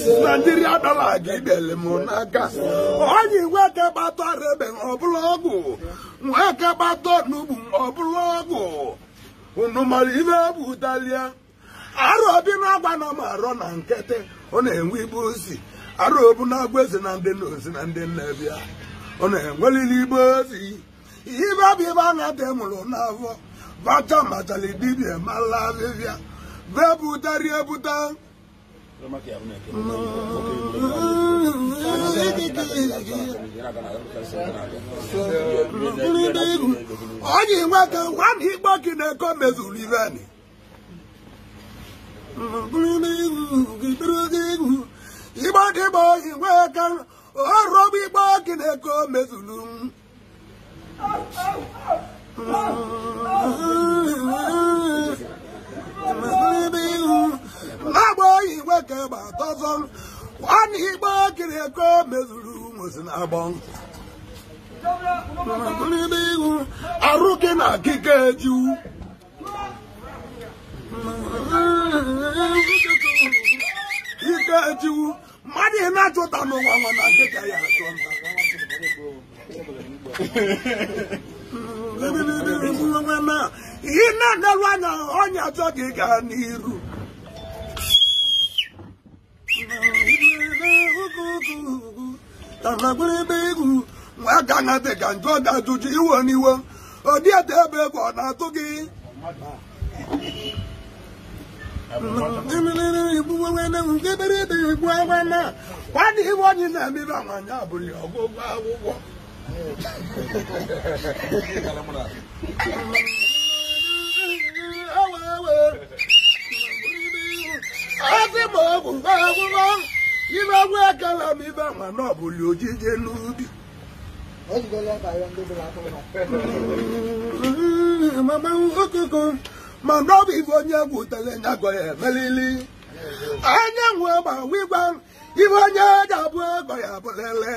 Naijiria dọla gị dele m n'aka onye nwoke gbata rebe ọbụla ọgwụ nwoke gbata n'ugbu ọbụla ọgwụ unu mara ibe butalia arụ obi na-agba na m arọ na nkịtị ọ na-enwe igbe ozi arụ obu na-agwa eze na ndị nna ozi na ndị nna bịa ọ na-enwelili igbe ozi ibe bụ ibe a na-adị mụrụ n'afọ bacha machala dibịa mala abịbịa bebutari ebuta onye nwoke nwa na ikpe gị na-eko mezuru ibeni igbo dịgbo inwe aka ọrụ bụ igbo gị na-eko mezuru na-agba igwe ka gba atọzọ nwanne igbo kiri eko mezuru nwezi na-agbọ arụ gị na akịka eju ike ejiwu mmadụ ị na-achụta n'ụwa nwa na nkịta ya achọ ihe na-anelụ anya ọnya achọ gị gaa n'iru nwa ga na dị ka njọ ga-ajụjụ iwe n'iwe odi ete ebe egwu ọ na-atụ gị kwadụ iwe onye na-emebe nwanyị abụghị ọgwụgwọ akwụkwọ asị ma ọgwụgwọ akwụkwọ ibe ọgwụ ekele m ibe nwa na ọbụli ojije n'ubi mana ọ bụ ife onye gwutere nyagọ ya emelili anyanwụ gbawa igwe ife onye ga-abụ ego ya abụlele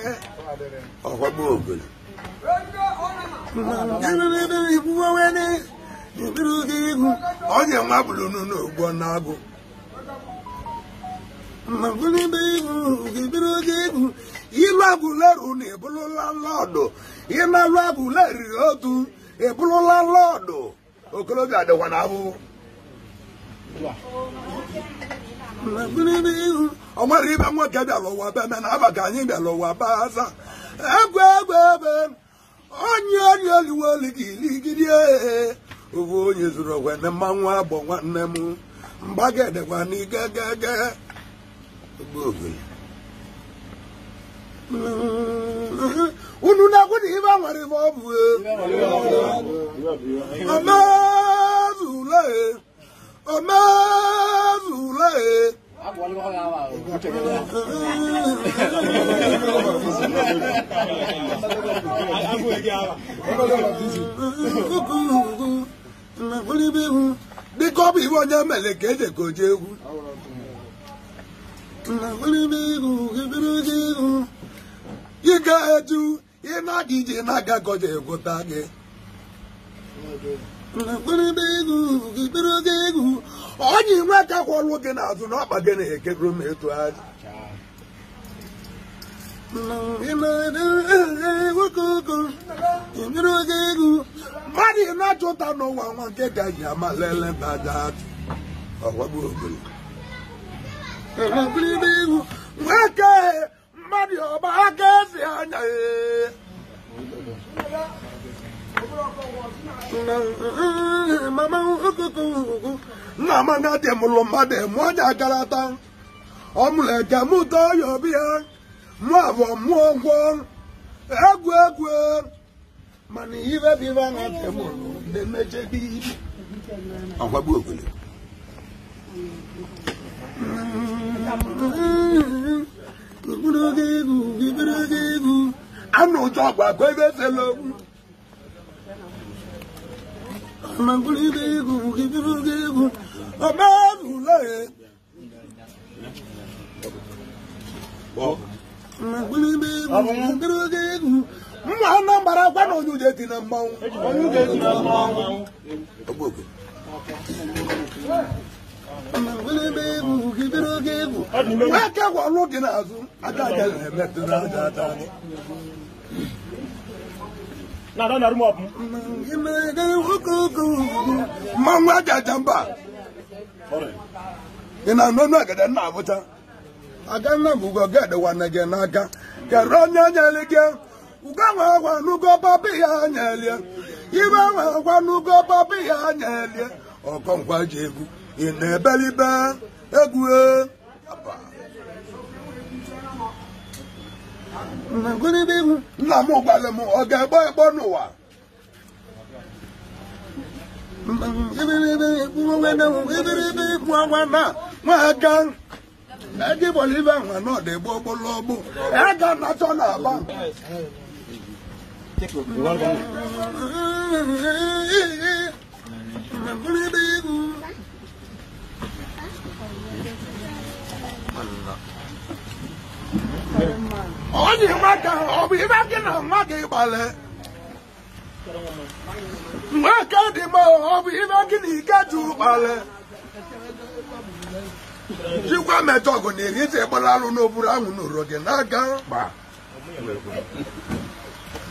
ọkwagbu ogoli onye nwa bụrụ n'ugbo na-agụ ilu agụleru na ebulula lọdụ ịnalụ agụleri otu ebulula lọdụ okorobịa dịkwa na abụbụ ọ nwere ibe nwoke bịara ụwa be me na aba ka anyị bịara ụwa baza egwu egwu ebe onye onye oliwe oligirigidi ofu onye zuru okwe na mmanwụ agbọ nwanne m mgbagedekwa n'igegege unu na-ekwu na ibe nwere ife ọ bụ omezule omezule dịka ọ bụ ibe onye mere ka eji ka oje egwu ị ga-eju ị na-aga ije na-aga gọja egwuta gị onye nwe ka kwọlụ gị n'azụ na ọkpa gị na-ekegoro m etu aja mmadụ ị na-achụta n'ụwa nwa nke ga ji ama lele nwoke mmadụ ọba aka esi anya nna m na dị mụrụ mmadụ mụ onye agarata ọ mụrụ eke mụ tọọ ya obi ya mụ abụọ mụọ ngwọ egwu egwu mana ibe bụ ibe na dị mụrụ ndị mechebe ibe ọkwagbu ogele anụ ụjọ gwa gwa ebe esela okwu mma Anambra gwa na onye uche dị na mmanwụ Nwoke gwọrụ gị n'azụ aka agaghị emetụ n'aja aja. Mmanwụ ajaja mba. Ị na-anụ ọnụ agada nna abụcha. Aga nna m ugo ga-edewana gị n'aka. Kere onye nyere gị. Ugo nwa nugo papi ya nyelie. Ibe nwa nugo papi ya nyelie. Ọkọnkwa ji egwu. Ị na-ebelibe egwu e. Nna m gwara m ọ ga-egbo egbo n'ụwa. Nwaka ejibọla ibe nwa na ọdụ egbo ogbologbo ega na-achọ na-aba. Onye nwaka ọ bụ ibe gị na nwa gị gbalị. Nwaka dị mma ọ bụ ibe gị na ike ju gbalị. Chikwa metọ ọgụ na eri ntị gbara alụ n'oburu anwụ n'ụrọ gị n'aka gba.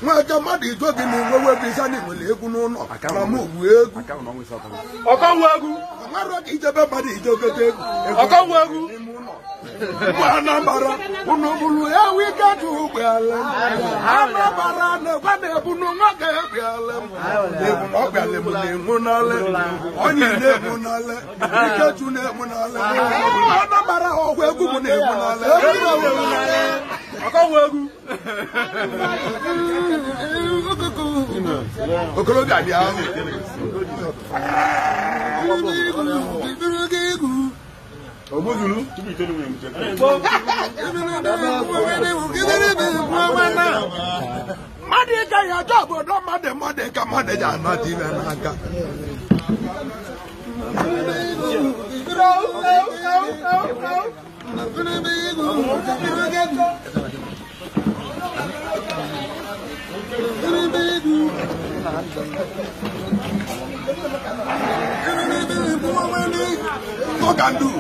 Nwaka mmadụ ijo gị na enwe wepụ isa na enwere egwu n'ụlọ na mụ ugwu egwu. Ọkọnwụ egwu. Ọnwarọ ka ijebe mmadụ ije ogote egwu. Ọkọnwụ egwu. Anambra unu bụrụ ewu ike ji ụgbọala. Anambra na-egwa na-ebu nwa ga-ebiala m. Ebu na ọbịala m na-enwu n'ale. Onye na-enwu n'ale. Ikeju na-enwu n'ale. Anambra ọgwụ egwu m na-enwu n'ale. Ọkọnwụ egwu. Okorobịa bịa ahụ. Mmadụ ịga ya ajọ obodo mmadụ mmadụ ka mmadụ ji anata ibe n'aka. Talk and do.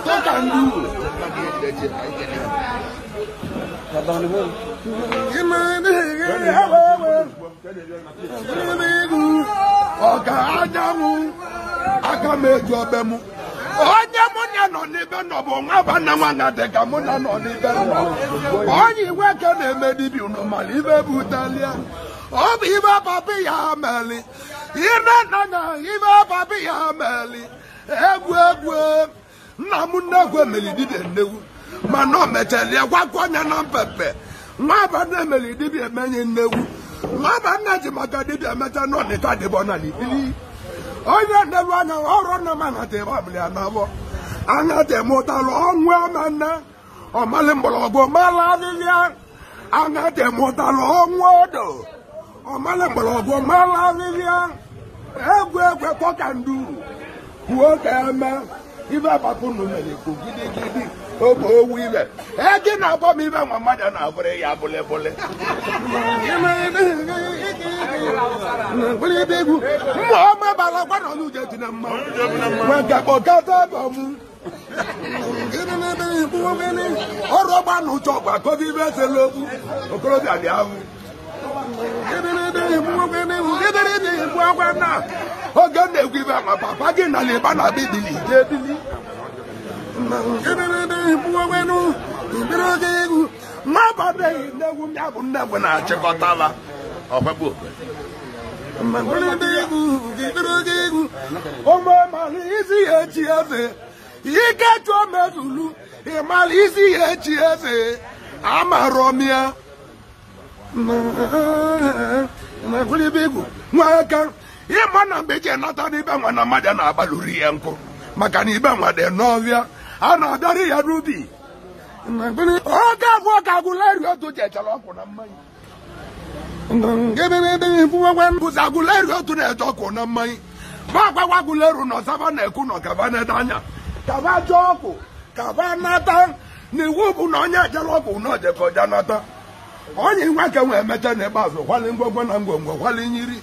Talk and do. Ọ̀gá anyanwụ aka m eju ọbẹ mụ. Onye mụ na nọ n'ibe nọ bụ nwa bụ nna nwa na dị ka mụ na nọ n'ibe nọ. Onye iwe ka na-eme dibịa unu mara ibe butelia. Ọ bụ ibe papi ya meli. Ime nna na ibe papi ya meli. Egwu egwu nna m nnegwu emeli dibịa nnegwu. Mana o mechalia gwakwa anya na mpepe. Nwa bụ nna emeli dibịa emenye nnegwu. Nwa bụ nna ji maka dibịa emecha nọ n'ịta dịbọ na n'ibili. Onye nneru anya ọrụ nna m anata ebe abụla ya n'abọ. Anata mụtalụ ọnwụ ama nne. Ọmalị mgbọrọgwụ mala ahịhịa. Anata mụtalụ ọnwụ ọdụ. Ọmalị mgbọrọgwụ mala ahịhịa. Egwu egwu kọkandu. Kwuo ka eme. Ibe abapụ nụ mere ikwu gidigidi. Ogbe owu ibe. Egi na-abọ m ibe nwa mmadụ na-abụrụ ya bụlịbụlị. Mmụọ ọma bara gwa na ọnụ ji na mma. Nwa kpọkọta ebe ọmụ. Ọrụ ọgba na ụchọ gwa kobi ibe esela okwu. Okorobịa dị ahụ. Oge na-egwu ibe ma papa gị na leba na bibili je bili. Ịma na mgbe eji enata n'ibe nwa na mmadụ na-agbalụri ya nkụ maka na ibe nwa dị n'ọhịa a na-adarị ya n'ubi. Oge abụọ ka agụleri otu ji echere ọkụ na mmanya. Bụzi agụleri otu na-eje ọkụ na mmanya. Ba agwagwa agụleru nọ saba na-ekwu nọ kaba neta anya kaba jụọ ọkụ kaba nata na iwu bụ na onye ejere ọkụ na ojekọja nata. Onye nwa ka nwee emecha n'ikpeazụ kwali ngwongwo na ngwongwo kwali nyiri.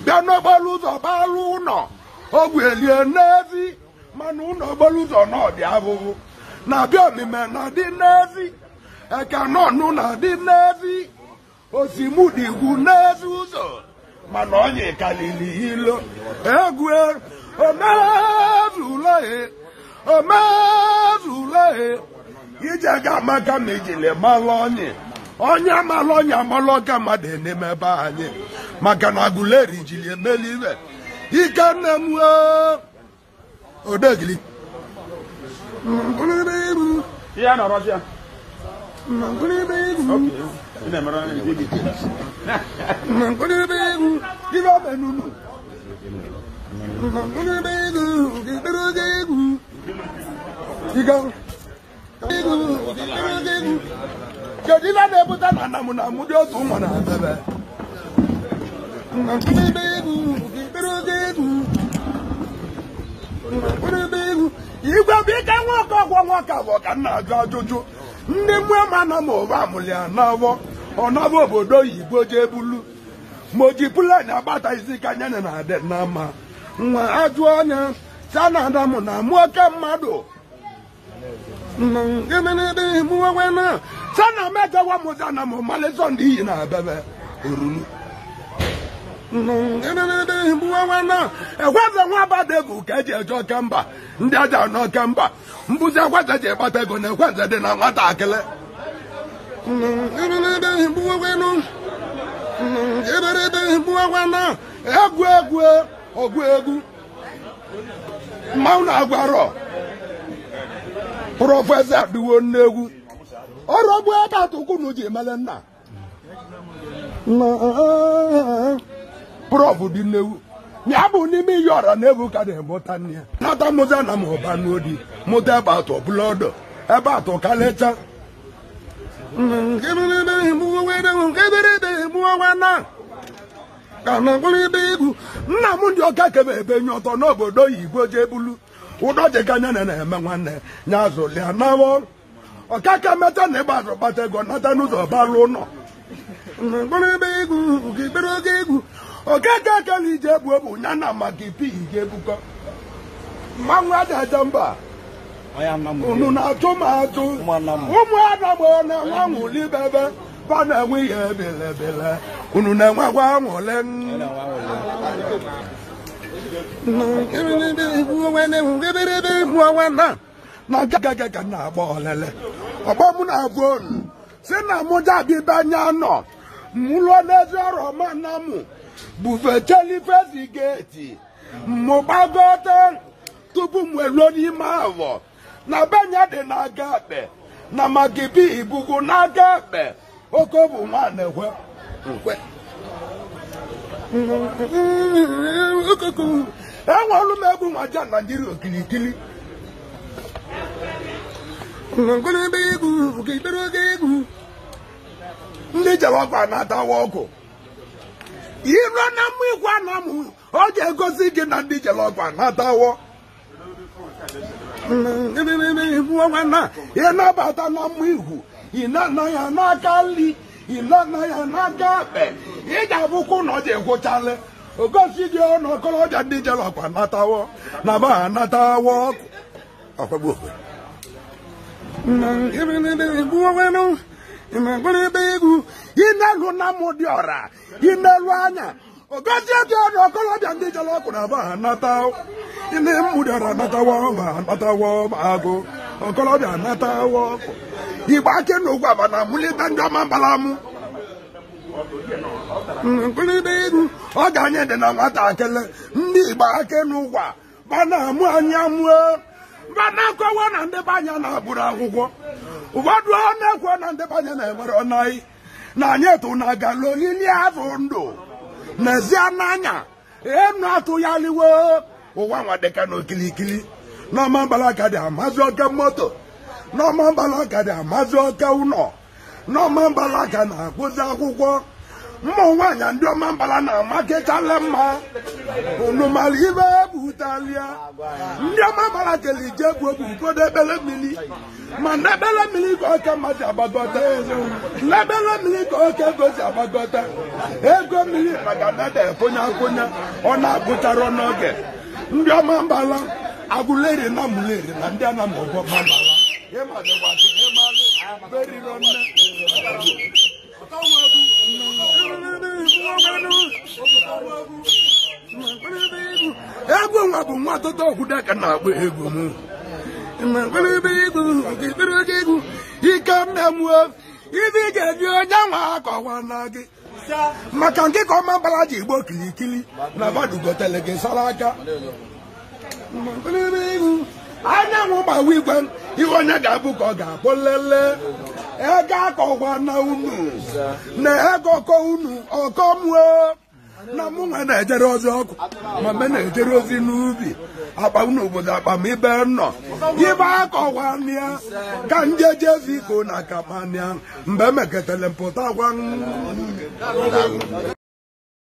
Bịa n'okporo ụzọ balụ ụlọ ọgwụ elie n'ezi mana ụlọ okporo ụzọ n'ọdị abụghụ na-abịa omime na-adị n'ezi eke nọnụ na-adị n'ezi osimudigwu n'ezi ụzọ mana onye kalili ilo egwu omezule ije ga maka ma ijili malụ onye onye malụ onye amalụ ọka mmadụ n'ime ebe anyị maka na Aguleri jiri emeli ibe ike nne m odegili kedu ife na-ebute na nna m na mụ dị otu nwa na ebebe igwe bụ ike nwoke ọgwọ nwoke abụọ ka m na-ajụ ajụjụ ndị mmụọ ma na ma ụba amụlị anabọ ọnabọ obodo oyibo jee bulu ma oji pụlan agbata isi ka anya na adị na mma nwa ajụ anya sa na ada m na mụ oke mmadụ sa na mejewa m sa na m malịsọ ndị iyi na abebe orulu ekweze nwa abada egwu ka eji eje oke mba ndị aja n'oke mba mbụzi ekweze ji ekpata ego na ekweze dị na nwatakịrị egwu egwu ọgụ egwu mmanwụ na-agwarọ prọfesọ adịwo nnegwu ọrụ bụ ebe atụkwunu ji emele nna prọf dị nnewu ya bụ n'ime iyi ọra na-ebu ka na-emụta nne ya nata mụza na m ụba n'odi mụta ebe atọ bụla ọdọ ebe atọ kalịcha nna m ndị ọka kebe ebe nye ọtọ n'obodo oyibo jee bulu ụdọ jekanya na na-eme nwanne ya azụlịa nawo ọkaka meta na ịgba azụ kpata ego nata n'ụzọ balụ ụlọ okeke ekele ije egbu egbu ya na maka ipi ije ebukọ mmanwụ aja aja mba unu na-atụ m atụ ụmụ adam na-enwe anwụli bebe ba na-enwe ihe belebele unu na-enwekwa anwụle na gaga ka na-agba olele ọgbọ mụ na-abụ onu si na mụ jabibe anya nọ mụlụọ n'ezi ọrụ ma na mụ bufecheli fesi geeti mụ gbagote tupu m eruo n'ime avọ na benya dị n'aka ekpe na magibi ibugu n'aka ekpe oke bụ nwa na-ekwe nkwe enwere m egwu nwa ja Naijiria okirikiri ndị jere ọkụ anatawa ọkụ iru na mmụ ikwu ana m ọ ga-egosi gị na ndị jere ọkụ anatawo ịnabata na mmụ ihu ịnana ya n'aka nri ịnana ya n'aka ekpe ị ga-abụkwa ụlọ ji egwụchalị ogosi gị ọnụ okorobịa ndị jere ọkụ anatawo na ba anatawo ọkụ ọkwagbu okwe inelu na mụ dị ọra inelu anya ogosi dị ọnụ okorobịa ndị jere ọkụ na ba anata ndị mmụ dị ọra anatawo ma anatawo ma agụ okorobịa anatawo ọkụ igbe akị na ụgwọ aba na amụlite ndị ọma mbalamụ ọ ga-anye dị na nwatakịrị ndị igbe akị na ụgwa ba na-amụ anya mụọ ba na-akọwa na ndị be anya na-agbụrụ akwụkwọ ụfọdụ ọ na-ekwe na ndị be anya na-enwere ọnaghị na anyị tụ na gala olili afọ ndụ n'ezie n'anya enu atụghaliwo ụwa nwa dịka n'okilikili n'ọma mbalaka dị amazi oke moto n'ọma mbalaka dị amazi oke ụlọ n'ọma mbalaka na-agụzi akwụkwọ Mmụ nwaanyị ndị Ọmambala na-amakịchala mma. Unu mara ibe ebutalia. Ndị Ọmambala kele ije bụ obu ụfọdụ ebele mmiri. Ma n'ebele mmiri ka oke mmadụ agbagọta. N'ebele mmiri ka oke ego si agbagọta. Ego mmiri maka nada ekonye akonye ọ na-agụchara n'oge. Ndị Ọmambala agụleri na mụleri na ndị anamọgọ Ọmambala. Egwu nwa bụ nwa ọtụtụ okwudeka na-agba egwu m. Ike nne m ibe ị ga-eji onye nwa akọwa na gị. Maka nke ka Ọmambala ji igbo kilikili na badugotele gị sara aka. Anyanwụ gbawa igwe ihe onye ga-abụ ka ọ ga-abụ lele. Ego akọwa na unu na ego kọ unu ọkọ mụọ na mụ nwa na-ejere ozi ọkụ ma me na-ejere ozi n'ubi akpa unu obodo akpa ma ibe nọ ibe akọwa ya ka njeje viko na kamania mgbe emeketele mpụta gwa.